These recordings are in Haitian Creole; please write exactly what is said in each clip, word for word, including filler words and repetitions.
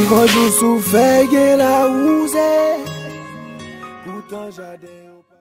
Granjou sou fèy gen lawouze, poutan jaden yo pa.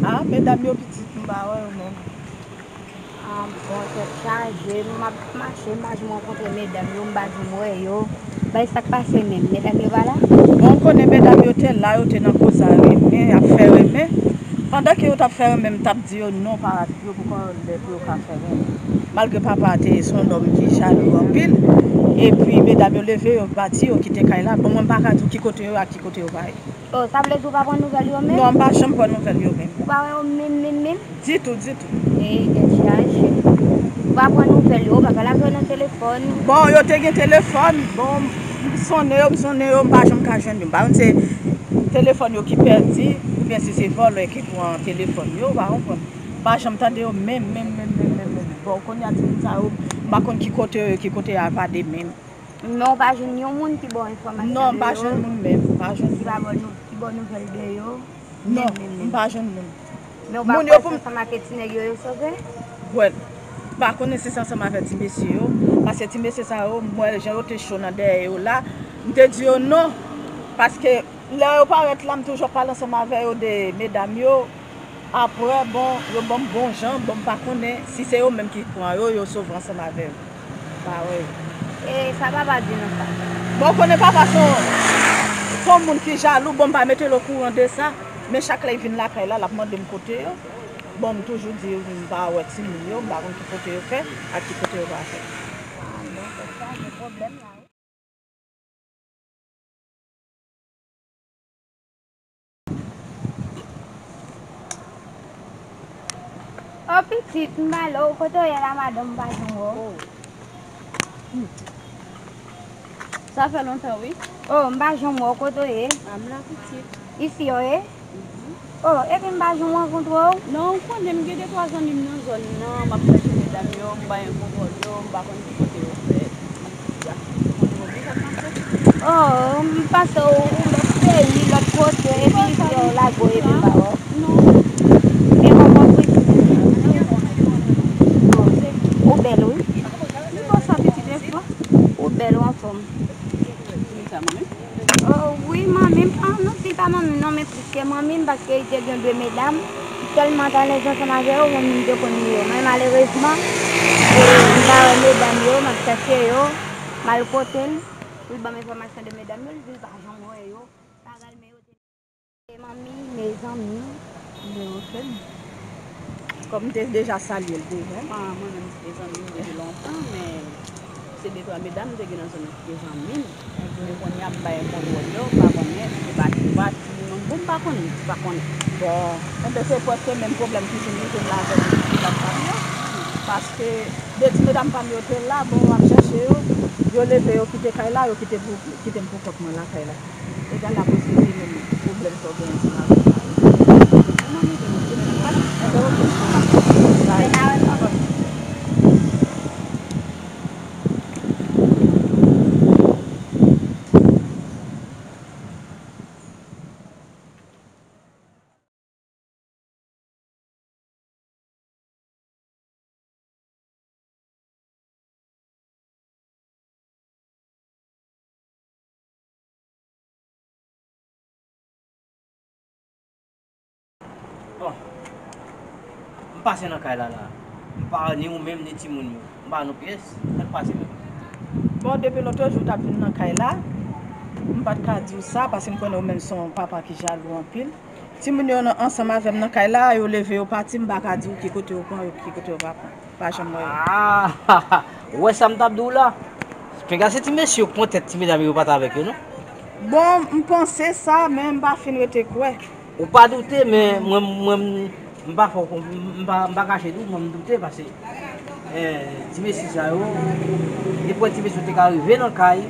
Ah, medam yo pitit, m pa wè yo menm. Ah, bon, tèt chaje, m ap mache, m pa janm rankontre medam yo, m pa janm wè yo. Bay sa k pase menm, medam yo pa la? Bon, ou konnen medam yo te la, yo te nan koz a renmen, y ap fè renmen. Pandan ke yo t ap fè renmen, m t ap di yo non, pa yo poko lè pou yo ka fè renmen. Malgre papa a te se yon nonm ki jalou anpil, epi medam yo leve, yo pati, yo kite kay la. Bon, mwen m pa ka di w ki kote yo ak ki kote yo pa ye. Oh, sa vle di ou pa pran nouvèl yo menm? Non, m pa janm pran nouvèl yo menm. Ou pa wè yo menm, menm, menm? Ditou, ditou. Ey, tèt chaje. Ou pa pran nouvèl yo, ou pa pale ak yo nan telefòn? Bon, yo te gen telefòn. Bon, m sonnen yo, m sonnen yo, m pa janm ka jwenn yo. M pa konn se telefòn yo ki pèdi, oubyen si se vòlè ki pran telefòn yo, ou pa konprann. M pa janm tande yo menm, menm, menm, menm, menm, menm. Bon, kounye a timoun sa yo, m pa konn ki kote yo ye, ki kote yo evade menm. Men ou pa jwenn yon moun ki ba w enfòmasyon de yo? Non, m pa jwenn moun menm, m pa jwenn moun. Ki ba w nou, ki ba w nouvèl de yo? Non, menm, menm, menm, m pa jwenn moun. Men ou pa kwè se ansanm ak ti nèg yo yo sove? Well, m pa konnen si se ansanm avèk ti mesye yo, paske ti mesye sa yo, m wè jan yo te cho nan dèyè yo la, m te di yo non, paske lè yo parèt la, m toujou ap pale ansanm avè yo de medam yo. Apre, bon, yo ban m bon jan, bon, m pa konnen si se yo menm ki pran yo, yo sove ansanm avè yo. M pa wè yo. E sa papa di nan sa? Bon, ou konnen papa se yon, se yon moun ki jalou, bon, m pa mete l okouran de sa, men chak lè l vin lakay la, l ap mande m kote yo. Bon, m toujou di m pa wè timoun yo, m pa konn ki kote yo fè ak ki kote yo pa fè. Ah, bon, se sa, gen pwoblèm la, wi. O pitit, m ale w, kote w ye la, madanm, m pa janm wè w. Sa fè lontan, wi. O, m pa janm wè w, kote w ye? A, m la, pitit. Isi yo ye? Mhm. O, epi m pa janm rankontre w? Non, ou konnen m gen de twa zanmi m nan zòn nan, m ap chèche medam yo, m pa gen kontwòl yo, m pa konn ki kote yo fè. M ap di a ki kote yo ye, sa k pase? O, m panse w, ou lòt peyi, lòt kote, epi isi yo lage w epi m pa wè w. Non. E kòman w ye? Ou bèl, wi. Ou bèl, ou anfòm. Ki sa, manmi? O, wi, manmi m. Ah, non, se pa manmi m, non, men plis ke manmi m, paske li te gen de medam. Li tèlman t alèz ansanm avè yo, manmi m te konn li yo. Men malerezman, e, m pa wè medam yo, m ap chèche yo, m al kote l, pou l ban m enfòmasyon de medam yo, li di l pa janm wè yo. Bagay, men yo te E manmi, mezanmi, mezanmi. Kòm m te deja salye l deja. Ah, mwen menm, se te zanmi m depi lontan, men se de twa medam m te gen nan zòn nan ki te zanmi m. Men kounye a, m bay kontwòl yo, m pa konnen, se pa, se pa timoun, bon, m pa konnen, m pa konnen. Bon, enben, se prèske menm pwoblèm ki vin rive m la avèk pitit la, fanmi yo. Paske de ti medam pa m yo te la, bon, m ap chèche yo, yo leve, yo kite kay la, yo kite pou, kite m pou kont mwen lakay la. Egal la pou se li menm pwoblèm sa w gen ansanm avè l. Enben, oke. Bye. Bon, m pase nan kay la, la. M pa ni ou menm, ni timoun yo. M pa nan pyès. Sa k pase menm? Bon, depi lòt jou w t ap vin nan kay la, m pa t ka di w sa, paske m konnen ou menm se yon papa ki jalou anpil. Timoun yo nan, ansanm avè m nan kay la, yo leve, yo pati, m pa ka di w ki kote yo pran yo, ki kote yo pa pran. Pa janm wè yo. Ah, ou wè sa m t ap di w la? Pinga se ti mesye yo k pran tèt ti medam yo pa t avèk yo, non? Bon, m panse sa, men m pa fin rete kwè. Ou pa doute, men mwen, mwen, m pa fè w konf-, m pa, m pa kache di w, mwen m doute, paske, eh, ti mesye sa yo, nenpòt ti mesye yo te ka rive nan kay,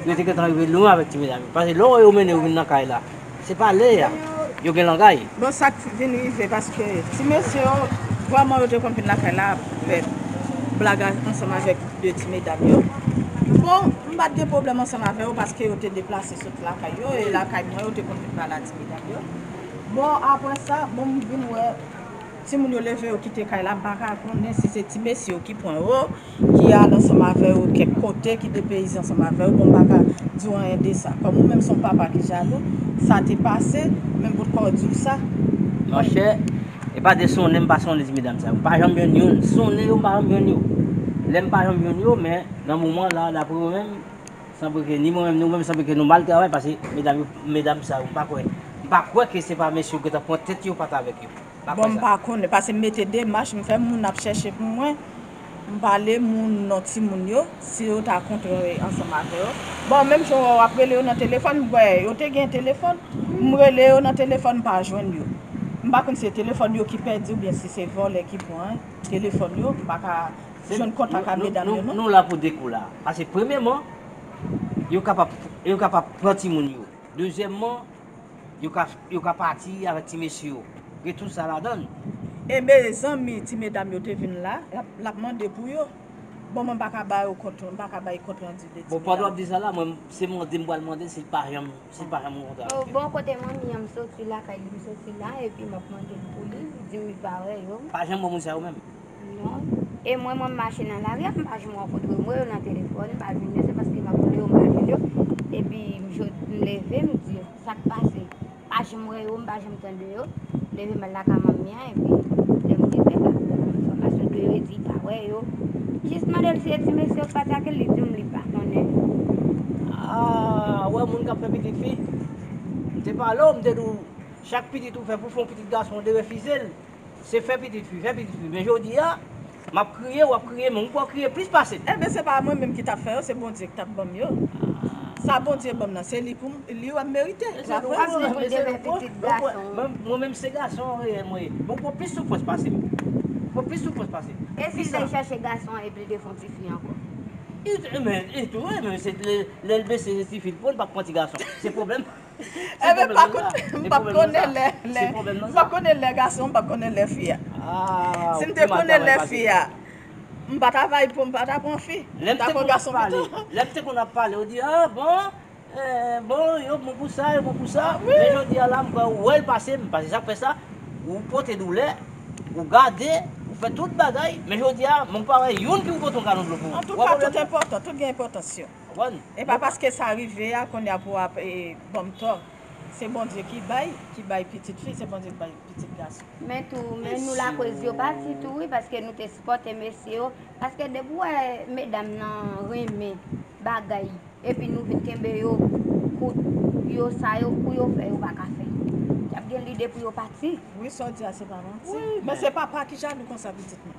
Yo te gentan rive lwen avèk ti medam yo. Paske lè w wè yo mennen yo vin nan kay la, se pa lè a. Yo gen langay. Bon, sa k vin rive, paske ti mesye yo, vrèman, yo te konn vin lakay la, fè blag ansanm avèk de ti medam yo. Bon, m pa t gen pwoblèm ansanm avè yo, paske yo te deplase sot lakay yo, e lakay mwen, yo te konn vin pale a ti medam yo. Bon, apre sa, bon, m vin wè, timoun yo leve, yo kite kay la, m pa ka konnen si se ti mesye yo ki pran yo, ki al ansanm avè yo kèk kote, ki depeyize ansanm avè yo, bon, m pa ka di w anyen de sa. Kòm ou menm se yon papa ki jalou, sa te pase, men m potko di w sa. Monchè, e pa de sonnen m pa sonnen ti medam sa yo. M pa janm jwenn youn. Sonnen yo, m pa janm jwenn yo. Lè m pa janm jwenn yo, men nan moman la, dapre yo menm, sanble ke ni mwen menm, ni ou menm, sanble ke nou mal travay, paske medam yo, medam sa yo, m pa kwè. M pa kwè ke se pa mesye yo gentan pran tèt yo, pa t avèk yo. Pa kwè sa. Bon, m pa konnen, paske m mete demach, m fè moun ap chèche pou mwen. M pale moun non timoun yo, si yo ta kontre ansanm avè yo. Bon, menm jan w ap rele yo nan telefòn, m wè yo te gen telefòn, m rele yo nan telefòn, m pa jwenn yo. M pa konn si se telefòn yo ki pèdi oubyen si se vòlè ki pran telefòn yo, m pa ka jwenn kontak a medam yo, non. Nou la pou de kou la. Paske premyèman, yo kapab, yo kapab pran timoun yo. Dezyèmman, yo ka, yo ka pati avèk ti mesye yo. Gen tout sa ladan l. E mezanmi, ti medam yo te vin la, l ap, l ap mande pou yo. Bon, mwen pa ka ba yo kont, m pa ka bay kont randi de ti medam. Bon, pandan w ap di sa la, mwen, se mande m pral mande, si l pa janm, si l pa janm rankontre avèk yo. Bon, kote manmi an, m soti lakay li, m soti la, epi m ap mande l pou li, li di m li pa wè yo. Pa janm wè moun sa yo menm. Non. E mwen, mwen m mache nan lari a, m pa janm rankontre m wè yo nan telefòn, m pa jwenn yo, se paske m ap rele yo, m pa jwenn yo. Epi m jwenn, m leve, m di yo, sa k pase? M pa janm wè yo, m pa janm tande yo. M leve m al lakay manmi an, epi lè m rive la, m pran enfòmasyon de yo, e di pa wè yo. M jis mande l si se ti mesye yo k pati ak li, li di m li pa konnen. Ah, ou wè moun k ap fè pitit fi? M te pale w, m te di w, chak pitit ou fè pou fè yon pitit gason, w derefize l. Se fè pitit fi, fè pitit fi. Men jodi a, m ap kriye, w ap kriye, men ou pral kriye plis pase m. Enben, se pa mwen menm ki t ap fè yo, se Bondye ki t ap ban m yo. Sa Bondye ban m nan, se li pou m, li w ap merite. E se nou pou fè pitit gason. Mwen, mwen menm se gason reyèl mwen ye. Men ou pran plis soufrans pase m. Ou pran plis soufrans pase m. E si l te chèche gason epi l te fè yon ti fi ankò? E, men, e tou, e, men se lè, lè l bese se ti fi l pran, l p ap pran ti gason. Se pwoblèm. Enben, m pa konnen lè, lè, m pa konnen lè gason, m pa konnen lè fi a. Si m te konnen lè fi a, m pa ta bay pou m pa ta pran fi. M ta pran gason pito. Lè m te konn ap pale, ou di, ah, bon, eh, bon, yo bon pou sa, yo bon pou sa. Men jodi a la, m kwè ou wè l pase m, pase sa k fè sa, ou pote doulè, ou gade, ou fè tout bagay, men jodi a, mwen pa wè youn ki ou pote yon galon dlo pou ou. Antouka, tout enpòtan, tout gen enpòtans yo. Konprann? E pa paske sa rive a, kounye a pou w ap, e, ban m tò. Se Bondye ki bay, ki bay pitit fi, se Bondye ki bay pitit gason. Men tou, men nou lakoz yo pati tou, wi, paske nou te sipòte mesye yo. Paske depi w wè medam nan renmen bagay, epi nou vin kenbe yo kout, yo sa yo, pou yo fè, yo pa ka fè. Y ap gen lide pou yo pati. Wi, sa w di a, se pa manti. Men se papa ki jalou konsa, pitit mwen.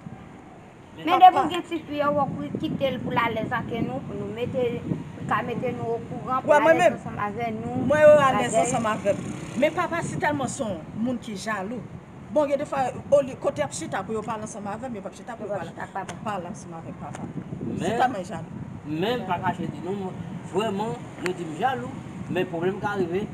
Men depi w gen tifi, ou kite l pou l alèz ak nou, pou nou mete, pou l ka mete nou okouran, pou l alèz ansanm avè nou. Mwen, yo alèz ansanm avè m. Men papa, si tèlman se yon moun ki jalou, bon, gen defwa, olye, kote y ap chita pou yo pale ansanm avè m, yo p ap chita pou yo pale, pale ansanm avèk papa. Si tèlman jalou. Men m pa kache di nou, mwen, vrèman, nou di m jalou, men pwoblèm ka rive.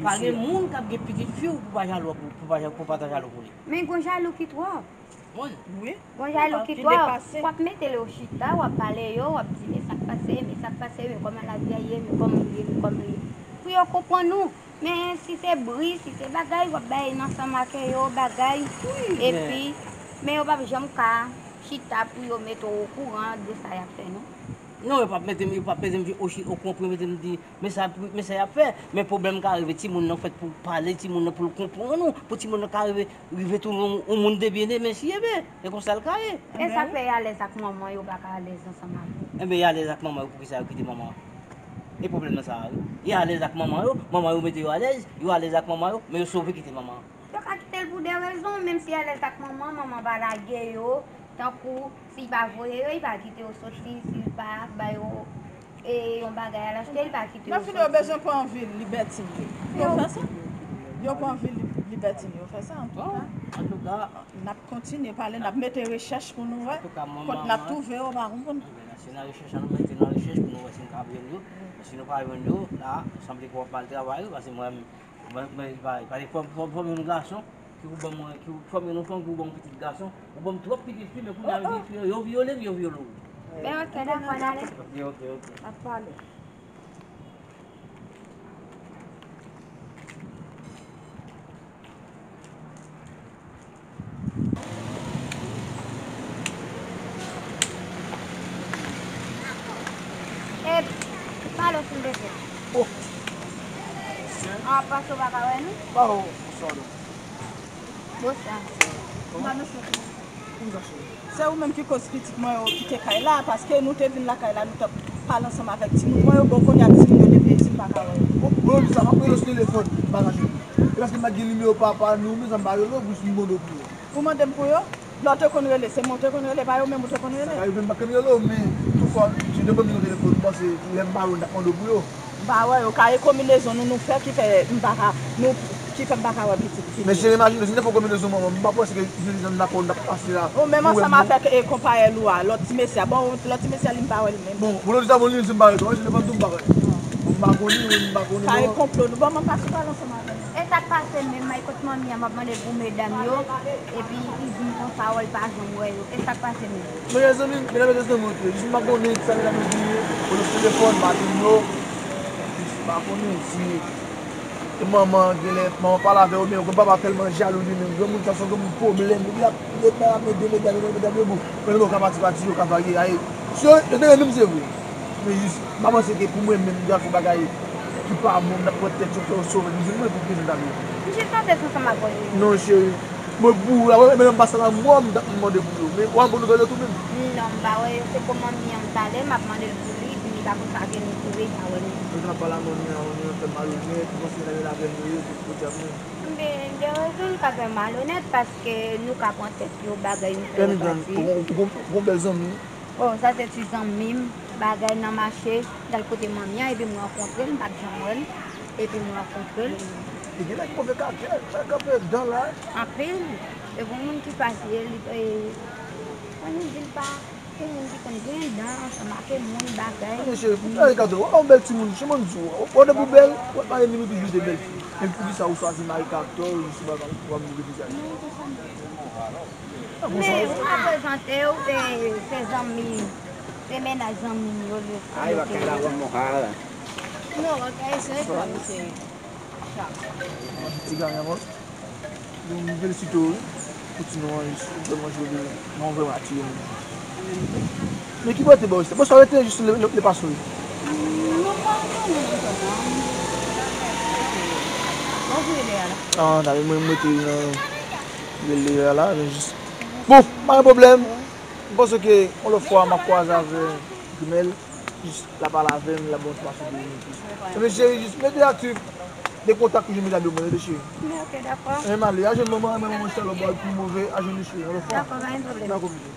Pa gen moun k ap gen pitit fi w pou pa jalou, pou, pou pa, pou pa ta jalou pou li. Men gon jalou ki twòp. Wi. Gon jalou ki twòp. W ap mete yo chita, w ap pale yo, w ap di, men sa k pase, men sa k pase, men kòman lavi a ye, men kòman l ye, men kòman l ye. Pou yo konprann ou. Men si se bri, si se bagay, w ap bay nan ansanm ak yo, bagay. Epi, men yo p ap janm ka chita pou yo mete w okouran de sa y ap fè, non. Non, yo p ap mete m, yo p ap mete m osi okouran pou yo mete m di, men sa, men sa y ap fè. Men pwoblèm ka rive, timoun nan fèt pou pale, timoun nan pou l konprann ou, pou timoun nan ka rive, rive tounen yon, yon moun de byen, de men si, enben, e konsa l ka ye. E sa k fè y alèz ak manman, yo pa ka alèz ansanm avè w? Enben, y alèz ak manman yo, poukisa yo kite manman an? E pwoblèm nan sa a, wi. Y alèz ak manman yo, manman yo mete yo alèz, yo alèz ak manman yo, men yo sove kite manman an. Yo ka kite l pou de rezon, menm si y alèz ak manman, manman pa lage yo, tankou, si l pa voye yo, li pa kite yo soti, si l pa ba yo, e, yon bagay al achte, li pa kite yo soti. Nan fini, yo bezwen pran anvi libète yo. Yo fè sa. Yo pran anvi li-, Vètin yo fè sa, antouka. Antouka, n ap kontinye pale, n ap mete rechèch pou nou wè antouka, mwen, kot n ap twouve yo, pa konprann. Ebyen, si nan rechèch, an nou mete nan rechèch pou nou wè si nou ka jwenn yo. Men si nou pa jwenn yo, la, sanble ke w ap mal travay, paske mwen, mwen, mwen, pa, pa, fò, fò, fò m yon gason, ki pou ban mwen, ki pou fò m yon fanm, ki pou ban mwen pitit gason. Ou ban m twòp pitit fi, men kounye a, pitit fi yo, yo vyole m, yo vyole w. Ben, ok, dakò, n ale. Ok, ok, ok. N ap pale. E, pale silvouplè. Oh. A, paske w pa ka wè nou? Ba, oh, bonswa, non. Bonswa. Kòman? Ba, mesye. Kòman sa, cheri? Se ou menm ki koz pitit mwen yo kite kay la, paske nou te vin lakay la, nou t ap pale ansanm avèk timoun mwen yo, bon, kounye a timoun yo deplase, m pa ka wè yo. Bon, bon, sa, m ap rele sou telefòn, m pa ka jwenn li. E paske m pa t gen nimewo papa nou, men sa m pa rele w, pou m mande w pou yo. Ou mande m pou yo? Lè w te konn rele, se mwen w te konn rele, pa yo menm ou te konn rele? Sa ka rive m pa t konn rele w, men toutfwa, si w te ban m nimewo telefòn, m panse lè m ba yo, m t ap mande w pou yo. M pa wè yo, kare konbinezon nou, nou fè ki fè m pa ka, nou, ki fè m pa ka wè pitit fi. Men cheri, imajine, si n te fè konbinezon manman m, m pa panse ke jodi jan n ap wè w, n ap pase la. Ou menm ansanm avèk, e, konpayèl ou a, lòt ti mesye a. Bon, lòt ti mesye a, li m pa wè li menm. Bon, pou lòt ti a, bon, li menm, si m pa wè l, tou, se devan tou m pa wè. M pa konn li, m pa konn li, kare konplo nou. Bon, mwen pase pale ansanm avè nou. E sa k pase menm, ay, kot manmi an, m ap mande l pou medam yo, epi li di m konsa, wè l pa janm wè yo. E sa k pase menm? Men zanmi m, medam yo se zanmi w te ye. Jis m pa konnen sa medam yo di ye. Ou nan telefòn, m pa jwenn yo. Jis m pa konnen si e manman, genlè manman pale avè yo, men granpapa tèlman jalou li menm. Granmoun sa se yon granmoun pwoblèm. Epi l ap, li ap mete medam, li ap mete medam yo, bon. Mwen, yo ka pati, pati, yo ka varye. Ay, si yo, yo te renmen m, se vre. Men jis, m pa panse ke pou mwen menm, m te ap fè bagay ki pa bon, m t ap pran tèt yo, fè yo sove, m di mwen pou ki nou t ap ye. M jis panse se ansanm avè w yo. Non, cheri. Mwen pou ou la, wè, men m pa sa la, mwen, m t ap mande pou yo. Men w ap bon nouvèl yo tou menm? Non, m pa wè yo, se pou manmi an m t ale, m ap mande l pou li, epi li pa konn sa ke nou tou deja wè nou. Mwen t ap pale a manmi an, manmi an fè malonèt, ou panse nan men avè nou ye, pou, pou djab nou. Men, gen rezon l ka fè malonèt, paske nou ka pran tèt yo, bagay nou fè yo pase. Ou, ou, ou, ou gon bèl zanmi. Oh, sa se ti zanmi m, bagay nan mache, l al kote manmi an, epi m rankontre l, m pa t janm wè l, epi m rankontre l. Li gen nèg move kakè, sa kanpe dan la. Anpil. E pou moun ki fasil, li, e, ann di l pa, pou moun ki konn gen dan, ansanm ak moun, bagay. Ann cheri, pou kare kato, w ap yon bèl timoun, chèman di w, w ap de pou bèl, w ap mare ni ou toujou te bèl fi. Men poukisa ou chwazi mare kato, jis ou pa, ou pa move vizaj? Men ou ka prezante w, e, se zanmi, se mennaj zanmi m yo, yo. Ay, yo te lakay la, bon, bon, ah. Non, lakay se pa misye. Ti gade ankò. Bon, m felisite w, wi, pou ti non an, jis, ou vrèman joli, non, ou vrèman atire moun. Men ki bòte ba w sa? Bon, sa rete jis le, le, le paso, wi. Non, pa konnen non, sa, non. Bon, pou ide a la. Ah, ta, mwen, mwen te nan Rele a la, men jis. Bon, pa gen pwoblèm. M panse ke yon lòt fwa m ap kwaze avè Grimèl, jis l ap pale avè m, l ap ban m ti pase de minit. Ebyen cheri, jis mete aktif de kontak pou jwenn medam yo mwen, tande cheri. Ok, dakò. Ebyen m ale, al jwenn manman, al jwenn manman chita lòt bò pou move, al jwenn li cheri, yon lòt fwa. Dakò, pa gen pwoblèm. Dakò, pitit.